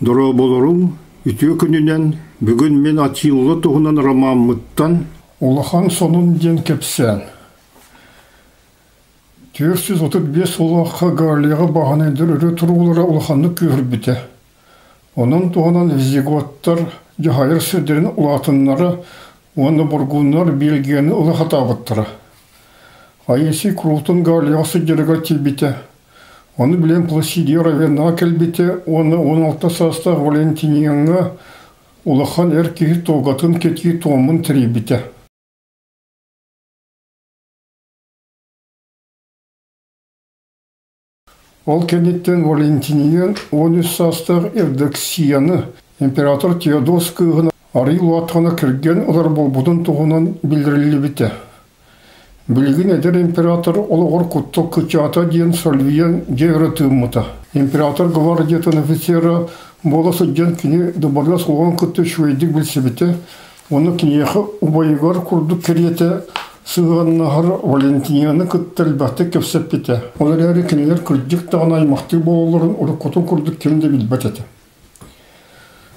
Дорооболоруҥ, үтүө күнүнэн! Бүгүн мин Атилла туһунан ромаммыттан Улахан сонун диэн кэпсээн. 435 сыллаахха Галияҕа баһанайдар өрө туруулара улаханнык күүһүрбүтэ. Онон туһанан визиготтар дьаһайар сирдэрин улаатыннара уонна бургуннар Бельгияны ыла сатаабыттара. Аисий куруутун Галияҕа сылдьарыгар тиийбитэ. Ону билэн Пласидия Равеннаҕа кэлбитэ уонна 16 саастаах Валентиниаҥҥа улахан эр киһи туогатын кэтии туомун тэрийбитэ. Ол кэнниттэн Валентиниан 13 саастаах Евдоксияны император Теодос кыыһын арыый улаатхана кэргэн ылар буолбутун туһунан биллэриллибитэ. Билигин эдэр император олоҕор куттал кыччаата диэн Сальвиан дьэ өрө тыыммыта. Император гвардиятын офицера буола сылдьан кини дыбарыас уолун кытта үчүгэйдик билсибитэ уонна киниэхэ убайыгар курдук кэриэтэ сыһыаннаһар Валентинаны кытта элбэхтик кэпсэппитэ. Ол эрээри кинилэр кырдьык даҕаны аймахтыы буолалларын уруккутун курдук ким да билбэт этэ.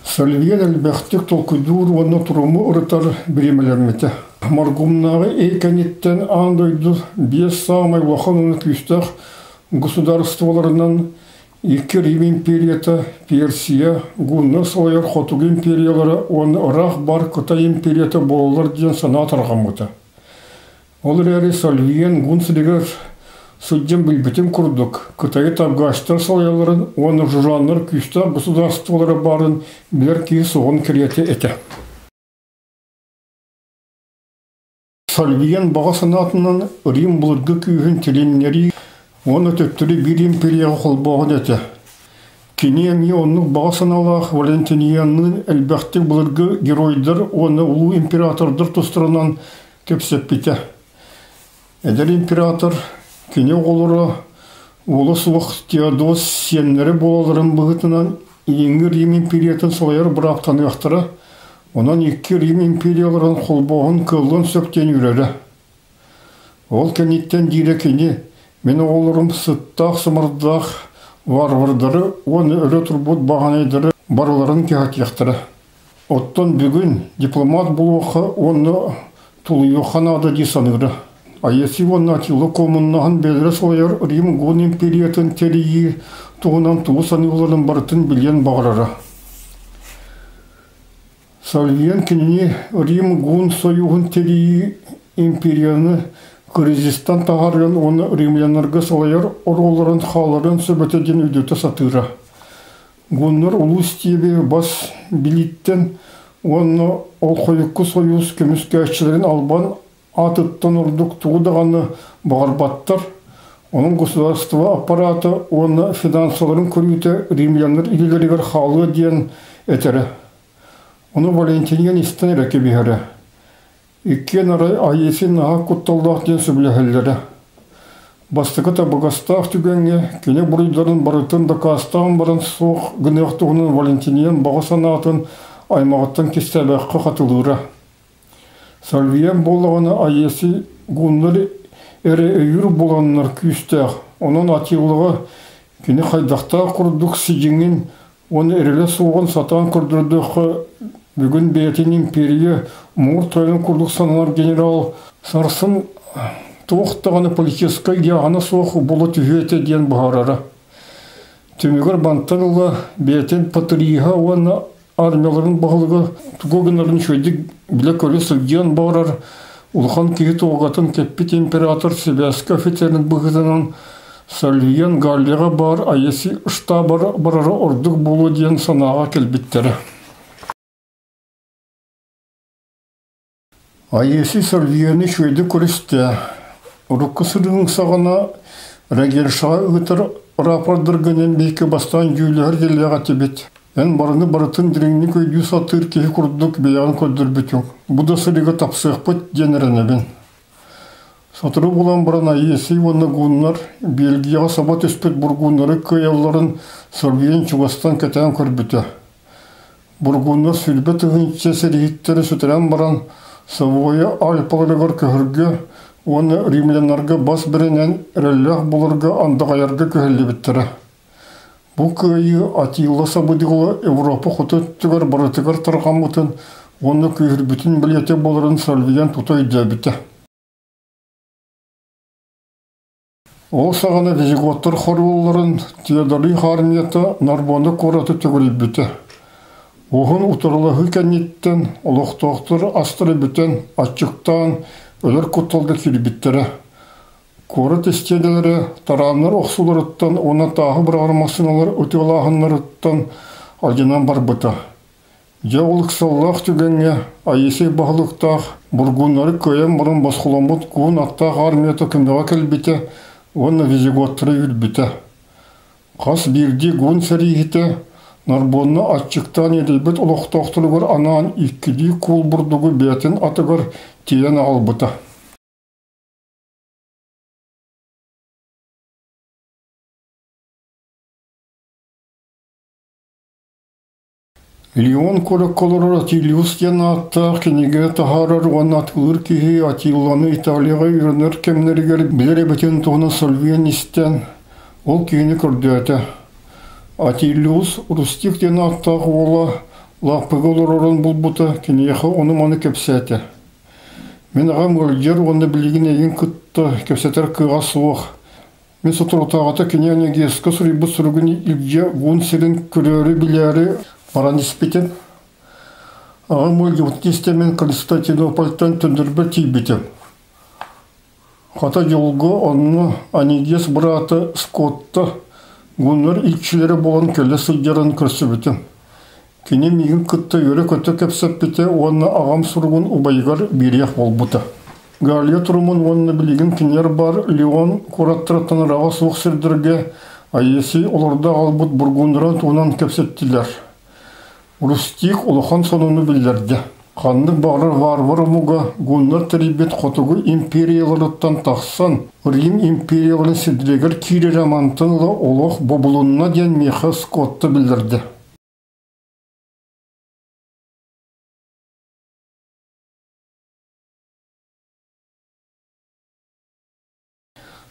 Сальвиан элбэхтик толкуйдуур уонна туруму ырытар бириэмэлэммитэ. Моргумнааҕы ый кэнниттэн аан дойду биэс саамай улахан уонна күүстээх государстволарынан икки Рим империята, Персия, Гунна салайар Хотугу империялара уонна ыраах баар Кытай империята буолаллар диэн санаа тарҕаммыта. Ол эрээри Сальвиен Гун сиригэр сылдьан билбитин курдук, Кытайы табгаачтар салайалларын уонна жужаннар күүстээх государстволара баарын билэр киһи суоҕун кэриэтэ этэ. Сальвиен баҕа санаатынан Рим былыргы күүһүн тилиннэрии уонна төттөрү биир империяҕа холбооһун этэ. Кини эмиэ оннук баҕа санаалаах Валентинианныын элбэхтик былыргы геройдар уонна улуу императордар тустарынан кэпсэппитэ. Эдэр император кини оҕолоро уола суох Теодос сиэннэрэ буолалларын быһыытынан Илиҥҥи Рим империятын салайар бырааптаныахтара, онон икки Рим империяларын холбооһун кыаллыан сөп диэн үөрэрэ. Ол кэнниттэн диирэ кини мин оҕолорум сыттаах-сымардаах варвардары уонна өрө турбут баҕанайдары барыларын кэһэтиэхтэрэ. Оттон бүгүн дипломат буолуохха уонна тулуйуохха наада дии саныыра. Аэций уонна Атилла куомуннаһан бэйэлэрэ салайар Рим Гун империятын тэрийии туһунан тугу саныылларын барытын билиэн баҕарара. Сальвиан кинини Рим Гун союһун тэрийии империяны кризистан таһаарыан уонна римляннарга салайар оруолларын хаалларыан сөп этэ диэн өйдөтө сатыыра. Гуннар улуус тиэби бас билииттэн уонна ол хойукку сойуус көмүскээччилэрин албан аатыттан ордук тугу даҕаны баҕарбаттар. Онон государство аппарата уонна финансаларын көрүүтэ римляннар илиилэригэр хаалыа диэн этэрэ. Ону Валентиниан истэн эрэ кэбиһэрэ. Иккиэн арай Аисин наһаа кутталлаах диэн сөбүлэһэллэрэ. Бастакы табыгастаах түгэҥҥэ кини буруйдарын барытын дакаастаан баран суох гыныах туһунан Валентиниан баҕа санаатын аймаҕыттан кистээбэххэ хатылыыра. Сальвиан буоллаҕына Аеси гуннар эрэ өйүүр буоланнар күүстээх, онон Атилаҕа кини хайдахтаах курдук сидьиҥин уонна эрэлэ суоҕун сатаан көрдөрдөххө, бүгүн бэйэтин империя муҥур тойон курдук сананар генерал сарсын туох даҕаны политическай дьаһана суох буола түһүө этэ диэн быһаарара. Түмүгэр мантан ыла бэйэтин патрииһа уонна армияларын баһылыга тугу гынарын үчүгэйдик билэ-көрө сылдьыан баҕарар улахан киһи туогатын кэппит император сибээскэ офицерын быһыытынан Сальвиен Галлияҕа баар АЕСИ штабар барара ордук буолуо диэн санааҕа кэлбиттэрэ. АЕСИ Сальвиены үчүгэйдик көрүстэ. Урукку сырыыҥ саҕана Регершаҕа ыытар рапордаргынан биһикки бастаан дьүүллэһэр дьиэлээх этибит. Эн барыны барытын дириҥник өйдүү сатыыр киһи курдук бэйэҕин көрдөрбүтүҥ. Бу да сырыыга тапсыахпыт диэн эрэнэбин. Сотору буолан баран Аесий уонна гуннар Бельгияҕа саба түспүт бургуннары кыайалларын Сорбиен чугастан кэтээн көрбүтэ. Бургуннар 20 000 сэрииһиттэри сүтэрэн баран Савойа Альпаларыгар көһөргө уонна римляннарга бас бэринэн эрэллээх буларга андаҕайарга күһэллибиттэрэ. Бу кыайыы Атилла сабыдыала Европа хоту өттүгэр барытыгар тарҕаммытын уонна күүһүрбүтүн бэлиэтэ буоларын Сальвиян тута өйдөөбүтэ. Ол саҕана визиготтар хоруолларын Теодорий армията Нарбона куораты төгүрүйбүтэ. Уһун утарылаһыы кэнниттэн олохтоохтор астара бүтэн, аччыктаан, өлөр кутталга киирбиттэрэ. Куорат истиэнэлэрэ тарааннар охсууларыттан уонна тааһы быраҕар массыыналар ытыалааһыннарыттан алдьанан барбыта. Дьэ ол ыксаллаах түгэҥҥэ Аисей баһылыктаах бургуннары кыайан баран босхоломмут куун аттаах армията көмөҕө кэлбитэ уонна визиготтары үүрбүтэ. Хас биирдии гун сэрииһитэ Нарбонна аччыктаан иэдэйбит олохтоохторугар анаан иккилии куул бурдугу бэйэтин атыгар тиэйэн аҕалбыта. Леон куоракка олорор Атилиус диэн ааттаах кинигэ таһаарар уонна атыылыыр киһи Атилланы Италияҕа үөрэнэр кэмнэригэр билэр эбитин туһунан Сальвиан истэн, ол киһини көрдөөтө. Атиллиус Рустик диэн ааттаах уола лааппыга олорорун булбута, киниэхэ ону-маны кэпсээтэ. Мин аҕам ыалдьар уонна билигин эйигин кытта кэпсэтэр кыаҕа суох. Мин соторутааҕыта кини Онегеска суруйбут суругун илдьэ уун сирин көрөөрү-билээри баран испитим. Аҕам ыалдьыбытын истэммин Константинопольтан төннөрбөр тиийбитим. Хата дьолго онно Онегес быраата Скотта гуннар илчилэрэ буолан кэлэ сылдьарын көрсүбүтүм. Кини миигин кытта үөрэ-көтө кэпсэппитэ уонна аҕам суругун убайыгар биэриэх буолбута. Галия Труман уонна билигин кинилэр баар Леон куораттарыттан ыраҕа суох сирдэргэ Аесий олордо аҕалбыт бургундарын туһунан кэпсэттилэр. Рустик улахан сонуну биллэрдэ. Ханнык баҕарар варвар омуга гуннар тэрийбит хотугу империяларыттан тахсан Рим империяларын сирдэригэр киирэрэ мантан ыла олох бобулунна диэн миэхэ Скотта биллэрдэ.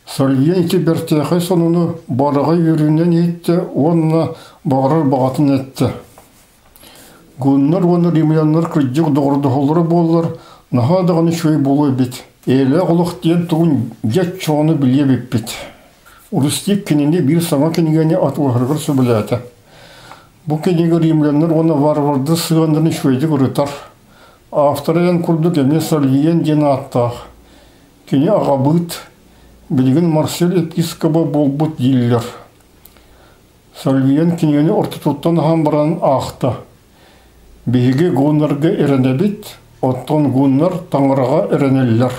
Сальвия ити бэртээхэй сонуну бараҕай үөрүүнэн иһиттэ уонна баҕарар баҕатын эттэ: «Гуннар уонна римляннар кырдьык доҕордоһоллоро буоллар, наһаа даҕаны үчүгэй буолуо эбит. Эйэлээх олох диэн тугун дьэ чоону билиэ эбиппит». Рустик кинини биир саҥа кинигэни атыылаһарыгар сөбүлээтэ. Бу кинигэ римляннар уонна варвардар сыһыаннарын үчүгэйдик ырытар. Автора эн курдук эмиэ Сальвиен диэн ааттаах. Кини аҕабыыт, билигин Марсель епискоба буолбут дииллэр. Сальвиен кинигэни ортотуттан аһан баран аахта. Биһиги гуннарга эрэнэбит, оттон гуннар таҥараҕа эрэнэллэр.